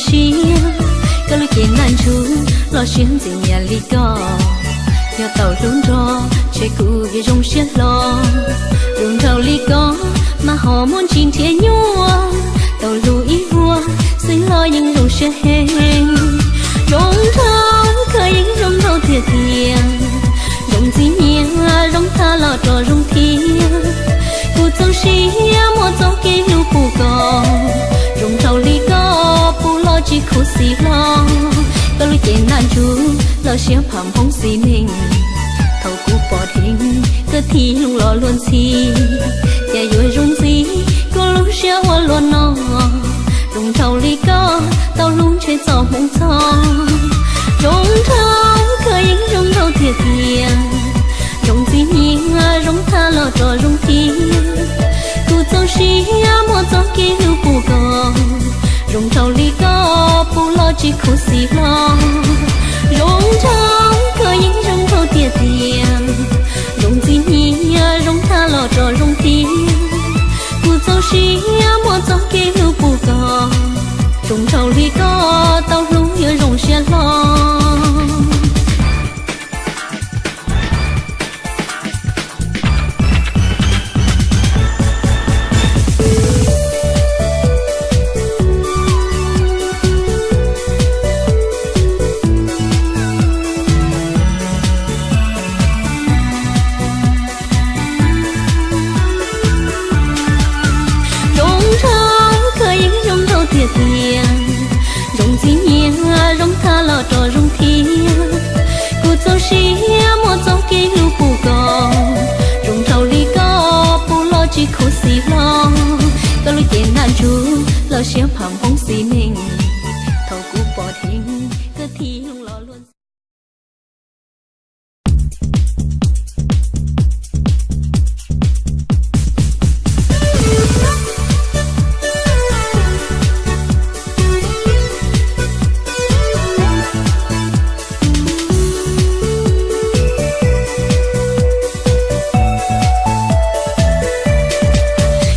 siab, koj lub cev ntaj ntsug los siab ntxim nyiam li koj. Yog tau hlub nrog ntshe kuv yuav zoo siab hlo. Zoo nraug li koj mas ho muaj ntsis nrhiav nyuaj, tau hlub ib vuag xwb los yeej zoo siab heev. Zoo nraug koj yeej zoo nraug tiag tiag, zoo ntxim nyiam zoo tag los rov zoo thiab. Kuv txaus siab muaj txoj kev hlub pub koj, zoo nraug li koj pub los tsis khuv xim hlo. Koj lub cev ntaj ntsug los siab pham hmoov xis neej, thaum kuv pom dheev koj thim loo los luag ntxhi. Cas yuav zoo ntxiv koj lub siab ua luaj no, zoo nraug li koj tau hlub ntshe txoj hmoov txog. Zoo nraug koj yeej zoo nraug tiag tiag, zoo ntxim nyiam zoo tag los rov zoo thiab. Kuv txaus siab muaj txoj kev hlub pub koj, zoo nraug li koj pub los tsis khuv xim hlo. Zoo nraug koj yeej zoo nraug tiag tiag, zoo ntxim nyiam zoo tag los rov zoo thiab. Kuv txaus siab muaj txoj kev hlub pub koj, zoo nraug li koj tau hlub yuav zoo siab hlo. Zoo nraug koj yeej zoo nraug tiag tiag, zoo ntxim nyiam zoo tag los rov zoo thiab. Kuv txaus siab muaj txoj kev hlub pub koj, zoo nraug li koj pub los tsis khuv xim hlo. Koj lub cev ntaj ntsug los siab pham hmoov xis neej, thaum kuv pom dheev koj thim loo los luag ntxhi.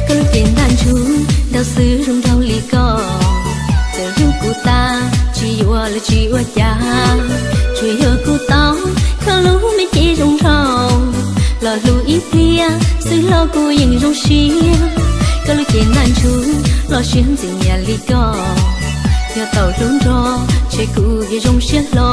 Koj lub cev ntaj ntsug nraug xwb zoo nraug li koj, txawm hlub kuv tas tsis yuav los tsis ua cas, tsuas yog kuv tau koj lub me cev zoo nraug los hlub ib pliag xwb los kuv yeej zoo siab. Koj lub cev ntaj ntsug los siab ntxim nyiam li koj, yog tau hlub nrog ntshe kuv yuav zoo siab hlo.